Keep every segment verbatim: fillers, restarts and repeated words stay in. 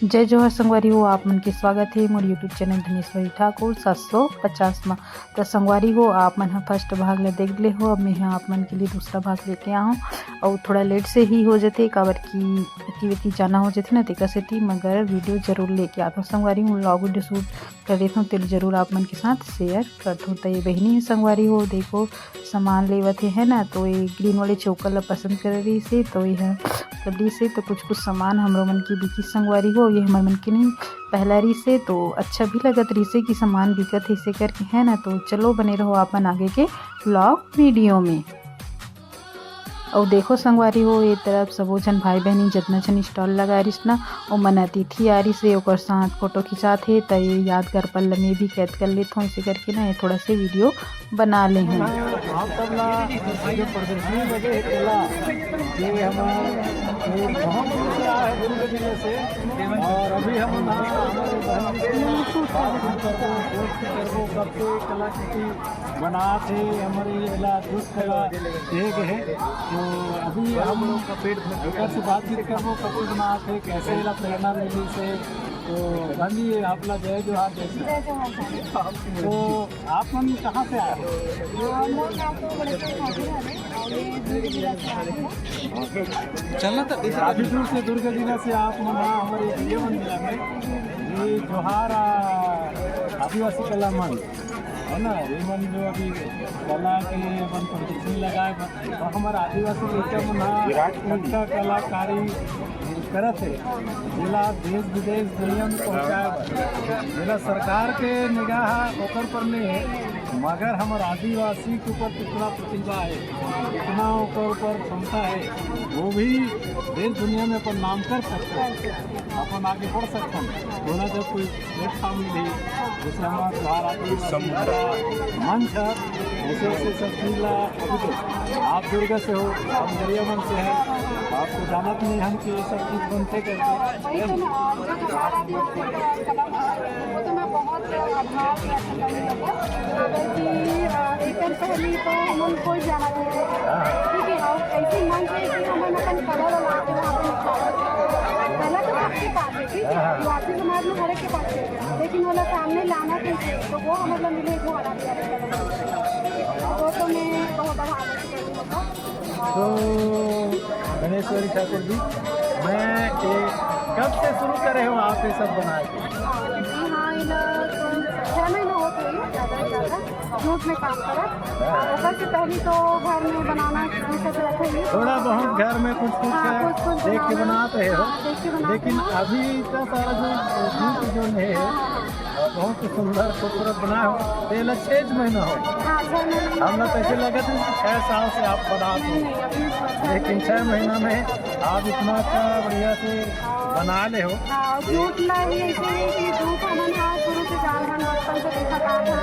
जय जोहार संगवारी हो, आप मन के स्वागत हे मोर YouTube चैनल धनेश्वरी ठाकुर सात सौ पचास म। त संगवारी हो, आप मन ह फर्स्ट भाग ल देख ले हो, अब मैं ह आप मन के लिए दूसरा भाग लेके आहूँ। अउ थोड़ा लेट से ही हो जथे, काबर कि एती वेती जाना हो जथे ना, तेकर सेती, मगर वीडियो जरूर लेके आथों संगवारी हो। व्लॉग वीडियो शूट कर देथों, तेला जरूर आप मन के साथ शेयर करथों। त ये बहिनी हे संगवारी हो, देखो सामान लेवत हे, है ना, तो ये ग्रीन वाले चोकर ला पसंद करे रहिस हे, तो ये ह कर दिस हे। तो कुछ कुछ सामान हमरो मन के बिकिस संगवारी हो, ये हमर मन के नहीं पहला रिहिस हे, तो अच्छा भी लगत रिहिस हे कि सामान बिकत हे, इसे करके, है ना। तो चलो बने रहो आप मन आगे के व्लॉग वीडियो में। अउ देखो संगवारी हो, ये तरफ सबो झन भाई बहिनी जतना झन स्टॉल लगा रिहिस ना, ओमन अतिथि आ रिहिस हे, ओकर साथ फोटो खिंचात हे, त ये यादगार पल ल मैं भी कैद कर लेथों, इसे करके ना ये थोड़ा से वीडियो बना ले हूँ। आप सब ला जो प्रदर्शनी लगे हे तेला, ये हमारे बहुत दूर से आए हैं, दुर्ग जिले से। और अभी हम ना हमारे बहन जी से बातचीत करबो, दोस्ती करबो, कब से कलाकृति बनात हे, हमर ये ला दुष्ट कला देख हे। तो अभी हम एकर से बातचीत करबो, कब से बनात हे, कैसे एला प्रेरणा मिली से। तो बहन जी, आप ला जय जोहार, जय श्री राम। तो आप मन कहाँ से आए हो? हाँ, मोर नाम तो बड़ेश्वरी ठाकुर हवे, और ये दुर्ग जिला से आए हैं। चलना तो काफी दूर से दुर्ग जिला से आप मन, हाँ, हमारे ये मन जिला में ये जोहार, आ, आदिवासी कला मन, है ना, ये मन जो अभी कला के अपन प्रदर्शनी लगाए बर, तो हमारे आदिवासी लइका मन ह कतका कलाकारी करत हे, जेला देश विदेश दुनिया में पहुँचाए बर, जेला सरकार के निगाह ओकर पर नहीं है, मगर हमर आदिवासी के ऊपर कितना प्रतिभा है, कितना ओकर ऊपर क्षमता है, वो भी देश दुनिया में अपन नाम कर सकते हैं, अपन आगे बढ़ सकते हैं। बोला जब कोई प्लेटफॉर्म मिली, जैसे हमारा त्योहार आदि मंच है, ऐसे ऐसे सब चीज ला, अभी तो आप दुर्ग से हो, हम गरियाबंद से हैं, आपको जानत नहीं हम कि ये सब चीज बनते करते। वही तो ना, जो त्योहार आदि मंच है, कला मंच है, वो तो मैं बहुत आभार व्यक्त करने लगा, क्योंकि, अ, एकदम पहली तो हमन कोई जाना नहीं है, ठीक है, और ऐसी मंच है कि हमन अपन कला ला के वहाँ पे निकाल सकते हैं। कला तो सबके पास है, ठीक है, आदिवासी समाज में हर एक के पास है, लेकिन वो लोग सामने लाना चाहिए, तो वो मतलब मिले जो आना चाहिए। वो तो मैं बहुत आभार व्यक्त करूँगा। तो धनेश्वरी ठाकुर जी, मैं ये कब से शुरू करे हो आप ये सब बनाए के? जी हाँ, ये लोग छः महीना हो गए, ज़्यादा से ज़्यादा जूट में काम करा। हाँ। ऊपर से पहले तो घर में बनाना, ये सब रहते ही। थोड़ा बहुत घर में कुछ कुछ हाँ, है, कुछ कुछ देख के बनाना। बनाते हो। हाँ, देख के बनाते लेकिन हैं। अभी इतना सारा जो जूट जो है, हाँ, हाँ, हाँ। बहुत सुंदर खूबसूरत बना हो, तेला छह महीना हो। हाँ, छह महीना हम लोग हो ऐसे गए। लगे थे कि छह साल से आप बना नहीं, दो। नहीं, अभी छह लेकिन महीने छह महीना में आप इतना अच्छा बढ़िया से बना ले हो। हाँ, और जूट ला ये ऐसे है कि जूट हमन हाँ शुरू से जान रहन, बचपन से देखत आत हन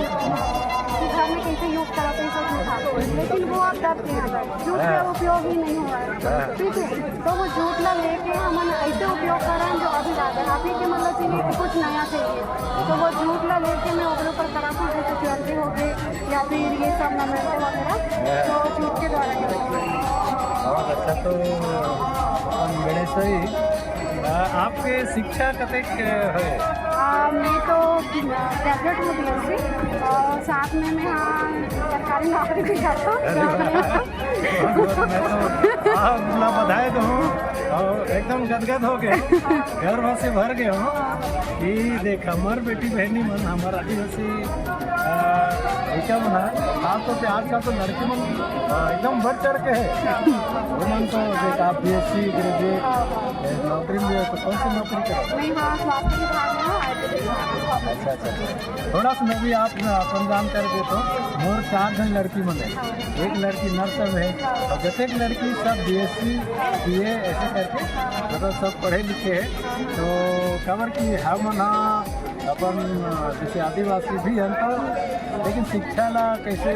कि घर में कैसे यूज़ करत है, सब उठा। लेकिन वो अब दब गया है, जूट का हाँ। उपयोग ही नहीं हुआ है। हाँ। ठीक है, तो वो जूट ला लेके हमन ऐसे उपयोग करन जो अभी ज्यादा, अभी के मतलब चीजें कुछ नया चाहिए, तो वो जूट ला लेके मैं ओकरे ऊपर करत हूँ, जैसे ज्वेलरी हो गई या फिर ये सब मेमेंटो वगैरह, तो जूट के द्वारा ही होता है। बहुत अच्छा। तो अपन गणेश भाई, आ, आपके शिक्षा कतेक है? आ, मैं तो ग्रेजुएट हूँ बीएससी और साथ में मैं हाँ सरकारी नौकरी भी करता हूँ। अरे वाह। मैं तो आप ला बधाई दूँ और एकदम गदगद हो गए, गर्व से भर गए हो कि देख हमर बेटी बहनी मन, हमर आदिवासी, आ, लइका मन ह, खास तौर पे आजकल तो लड़की मन, आ, एकदम बढ़ चढ़ के है। वो मन तो देख आप बीएससी ग्रेजुएट, ए, नौकरी में हो तो कौन सी नौकरी करो? नहीं, हाँ, स्वास्थ्य विभाग में हूँ, आयुर्वेदिक विभाग में। अच्छा, अच्छा। थोड़ा सा मैं भी आप अपन जानकारी देता हूँ। मोर चार जन लड़की मन है, एक लड़की नर्स में है और जतेक लड़की सब बीएससी, बीए ऐसे करके मतलब सब पढ़े लिखे हैं। तो काबर कि हम ना अपन जैसे आदिवासी भी हैं तो लेकिन शिक्षा ला कैसे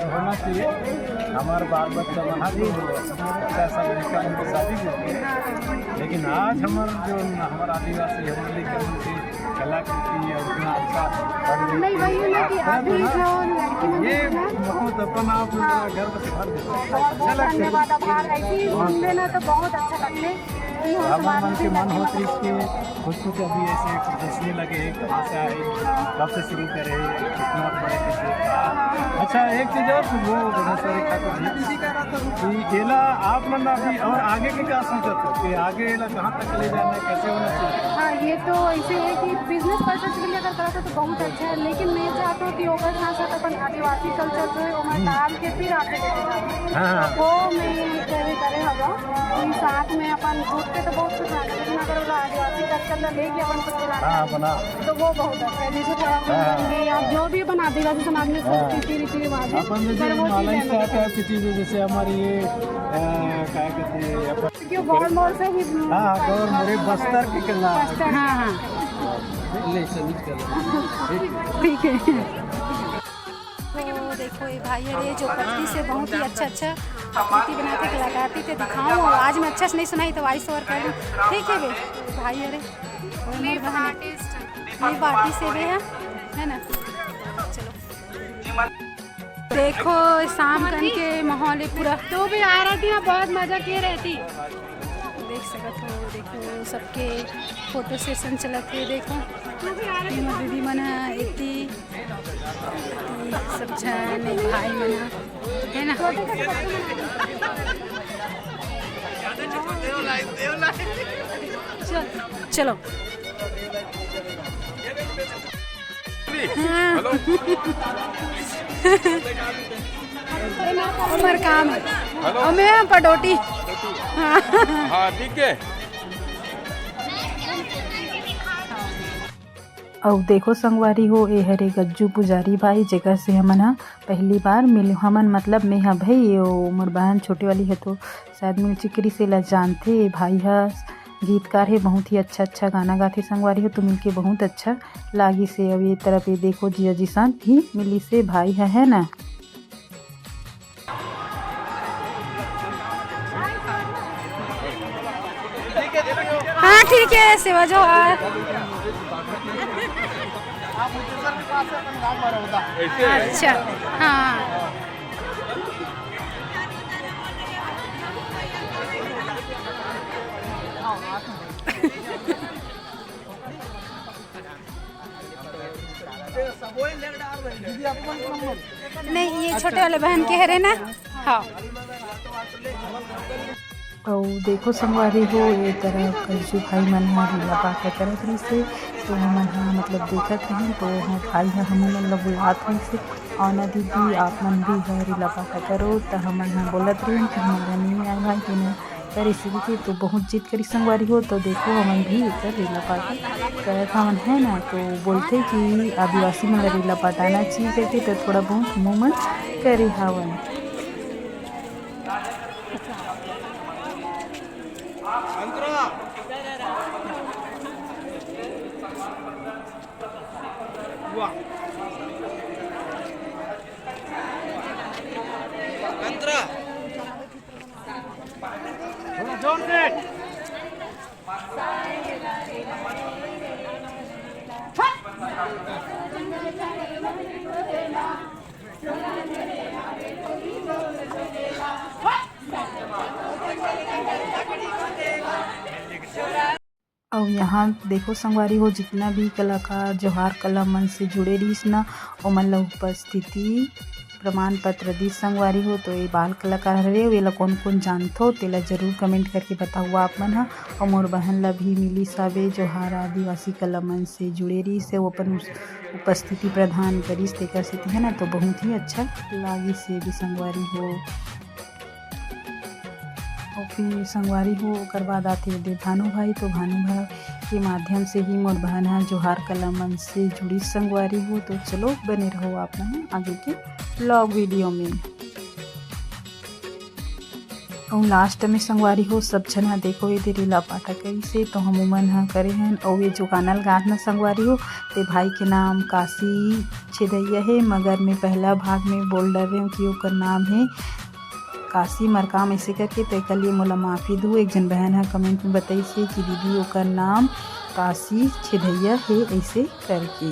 होना चाहिए, हमारे बाल बच्चा मन ह तो अच्छा सब लड़का मन के शादी भी होती है। लेकिन आज हमार जो हमार आदिवासी हमर लड़का मन के कलाकृति और इतना अच्छा नहीं, वही है ना कि आप अभी ना, जो लड़की मन ये है ना, बहुत अपन आप हाँ। गर्व से भर देता है। बहुत अच्छा बहुत लगता है। धन्यवाद, आभार। ऐसे ही हाँ। सुन लेना तो बहुत अच्छा लगता है। हमर मन के मन होत रहिस कि कुछ कुछ अभी ऐसे प्रदर्शनी लगे हे, कहाँ से आए, कब से शुरू करे, कितना बड़े कैसे। अच्छा, एक चीज और, वो गणेश्वरी ठाकुर जी, कि एला आप मन अभी और आगे के क्या सोचत हो कि आगे एला कहाँ तक ले जाना है, कैसे होना चाहिए? हाँ, ये तो ऐसे है कि बिजनेस पर्पस के लिए अगर करा तो, तो बहुत अच्छा है, लेकिन मैं चाहता हूँ कि ओकर साथ साथ अपन आदिवासी कल्चर जो है, ओमा हम्म। डाल के फिर आगे लेके जाना। हाँ, हाँ। वो मैं ये करे, करे हवा, कि साथ में अपन जुट के तो बहुत कुछ बनाते हैं, लेकिन अगर वो आदिवासी कल्चर में लेके अपन कुछ बनाते हाँ, हैं, बना। तो वो बहुत अच्छा है। जैसे थोड़ा हाँ। कुछ या जो भी अपन आदिवासी समाज में हाँ। संस्कृति, रीति रिवाज है, अपन जैसे अगर वो माला चीज़ें ही साथ है, ऐसी चीजें जैसे हमारी ये, अ, क्या कहते हैं, अपन क्यों गौर मोर से ही हाँ, गौर मोर, ये बस्तर की कला। बस्तर। हाँ, हाँ। ले, चल, कर। ठीक है। तो देखो, ये भाई अरे जो पत्ती से बहुत ही अच्छा अच्छा आकृति बनाते, कलाकृति ते दिखाऊं, आवाज में अच्छा से नहीं सुनाई तो वॉइस ओवर कर दूं। ठीक है बे, भाई अरे, और मेरे बहन, ये बाटी से भी है, है ना? चलो। देखो, शाम कन के माहौल है पूरा। तो भी आ रही थी ना, बहुत मजा किए रहती। देख सकत हो, देखो, सबके फोटो सेशन चलत हे। देखो, ये मोर दीदी मन ह, एती, एती सब झन, भाई मन ह, है ना? चल, चलो। हाँ। हेलो। उमर काम है। हेलो। और मैं पडोटी। हाँ। हाँ, ठीक है। अउ देखो संगवारी हो, ए हरे गज्जू पुजारी भाई, जेकर से हमन ह पहली बार मिले हमन, मतलब मैं ह भाई, ओ मोर बहन छोटे वाली है तो शायद मिल चुकी से ला जानथे। ए भाई ह गीतकार हे, बहुत ही अच्छा अच्छा गाना गाथे संगवारी हो, तो मिलके बहुत अच्छा लागिस हे। अब ये तरफ ये देखो जिया जी संग भी मिलिस हे भाई ह, है ना। हाँ ठीक है, सेवा जोहार। अच्छा, हाँ। नहीं, ये छोटे वाले बहन के हरे ना। हाँ। अउ देखो संगवारी हो, ये तरह कज्जू भाई मन ह रीला पाटा करत रहिस हे, तो हमन ह मतलब देखत रहेन, तो वो भाई ह हमन ल बुलात रहिस हे, "आओ ना दीदी, आप मन भी ह रीला पाटा करो।" त हमन ह बोलत रहेन कि हमन ल नइ आए भाई, तेने करे सीखे तो बहुत जिद करी संगवारी हो। तो देखो हमन भी एकर रीला पाटा करत हवन, है ना। तो बोलथे कि आदिवासी मन ल रीला पाटाना चाहिए करके, तो थोड़ा बहुत हमू मन करे हवन। अउ यहाँ देखो संगवारी हो, जितना भी कलाकार जोहार कला मन से जुड़े रहिस ना, ओमन ला उपस्थिति प्रमाण पत्र दिस संगवारी हो। तो ये बाल कलाकार हरे, एला कौन कौन जानथो, तेला जरूर कमेंट करके बताओ आप मन ह। अउ मोर बहन ला भी मिलिस हवे, जोहार आदिवासी कला मन से जुड़े रहिस हे, वो अपन उस-, उपस्थिति प्रदान करिस, तेकर सेती है ना, तो बहुत ही अच्छा लागिस हे भी संगवारी हो। अउ फिर संगवारी हो, ओकर बाद आथे दे भानु भाई। तो भानु भाई के माध्यम से ही मोर बहन ह जोहार कला मन से जुड़ी संगवारी हो। तो चलो बने रहो आप मन आगे के व्लॉग वीडियो में। अउ लास्ट में संगवारी हो, सब झन ह देखो ये दे रीला पाटा करिस हे, तो हमू मन ह करे हन। अउ ये जो गाना ल गात न संगवारी हो, ते भाई के नाम काशी छेदैया हे, मगर मैं पहला भाग में बोल डरे हूँ कि ओकर नाम हे काशी मरकाम ऐसे करके, तो एकर लिए मोला माफी दू। एक झन बहन ह कमेंट में बताइस हे कि दीदी ओकर नाम काशी छेदैया हे ऐसे करके।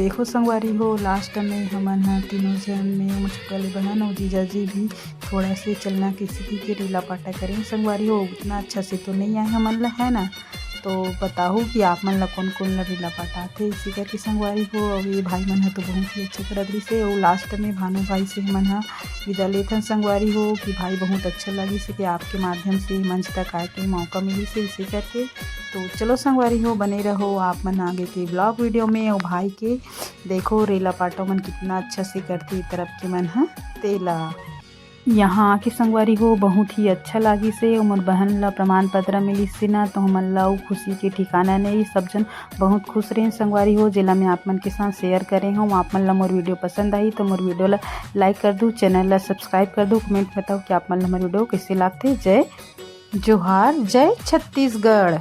देखो संगवारी हो, लास्ट में हमन ह तीनों झन में मोर छोटा ले बहन अउ जीजा जी भी थोड़ा से चलना के सीखी के रेला पाटा करें। संगवारी हो, उतना अच्छा से तो नहीं आए हमन ला, है ना। तो बताहू कि आप मन ला कौन कौन ला रेला पाटा आथे। इसी करके संगवारी हो, अब ये भाई मन ह तो बहुत ही अच्छा करत रहिस हे। अउ लास्ट में भानु भाई से हमन ह विदा लेथन संगवारी हो कि भाई, बहुत अच्छा लगिस हे कि आपके माध्यम से मंच तक आए के मौका मिलिस हे, इसी करके। तो चलो संगवारी हो, बने रहो आप मन आगे के ब्लॉग वीडियो में। अउ भाई के देखो रेला पाटा मन कितना अच्छा से करथे ए तरफ के मन ह तेला। यहाँ आके संगवारी हो, बहुत ही अच्छा लागिस हे। अउ मोर बहन ला प्रमाण पत्र मिलिस हे ना, तो हमन ला अउ खुशी के ठिकाना नहीं। सब झन बहुत खुश रहेन संगवारी हो, जेला मैं आप मन के साथ शेयर करे हूँ। आप मन ला मोर वीडियो पसंद आही तो मोर वीडियो ला लाइक कर दू, चैनल ला सब्सक्राइब कर दू, कमेंट बताओ कि आप मन ला मोर वीडियो कैसे लागथे। जय जोहार, जय छत्तीसगढ़।